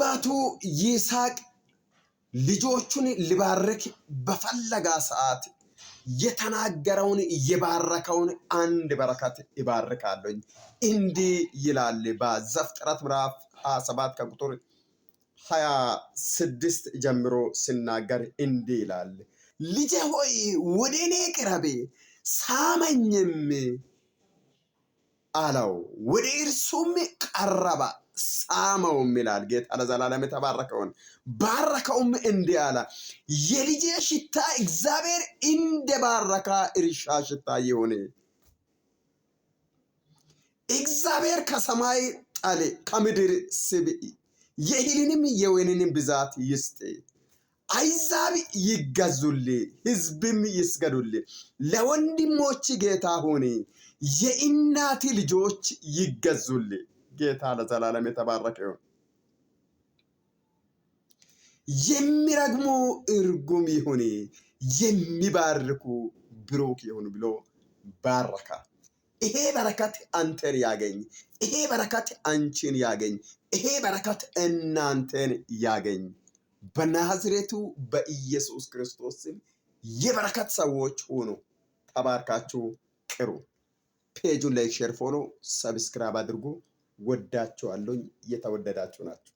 አባቱ ይስሐቅ ልጆቹን ሊባርክ በፈለጋ ሰዓት የተናገረውን የባረከውን አንድ በረከት ይባርካለኝ። እንዲህ ይላል በዘፍጥረት ምዕራፍ 27 ከቁጥር 26 ጀምሮ ሲናገር እንዲህ ይላል፣ ልጄ ሆይ ወደ እኔ ቅረብ፣ ሳመኝም አለው። ወደ እርሱም ቀረበ ሳመውም ይላል። ጌታ ለዘላለም የተባረከውን ባረከውም፣ እንዲህ አለ፣ የልጄ ሽታ እግዚአብሔር እንደ ባረካ እርሻ ሽታ ይሁን። እግዚአብሔር ከሰማይ ጠል ከምድር ስብ የእህልንም የወይንንም ብዛት ይስጥ። አሕዛብ ይገዙል፣ ሕዝብም ይስገዱል። ለወንድሞች ጌታ ሁን፣ የእናት ልጆች ይገዙል። ጌታ ለዘላለም የተባረከ ይሁን። የሚረግሙ እርጉም ይሁን፣ የሚባርኩ ብሩክ ይሁን ብሎ ባረካ። ይሄ በረከት አንተን ያገኝ፣ ይሄ በረከት አንቺን ያገኝ፣ ይሄ በረከት እናንተን ያገኝ። በናዝሬቱ በኢየሱስ ክርስቶስ ስም የበረከት ሰዎች ሁኑ። ተባርካችሁ ቅሩ። Page ኡን like፣ share፣ follow፣ subscribe አድርጉ። ወዳችኋለሁኝ። የተወደዳችሁ ናችሁ።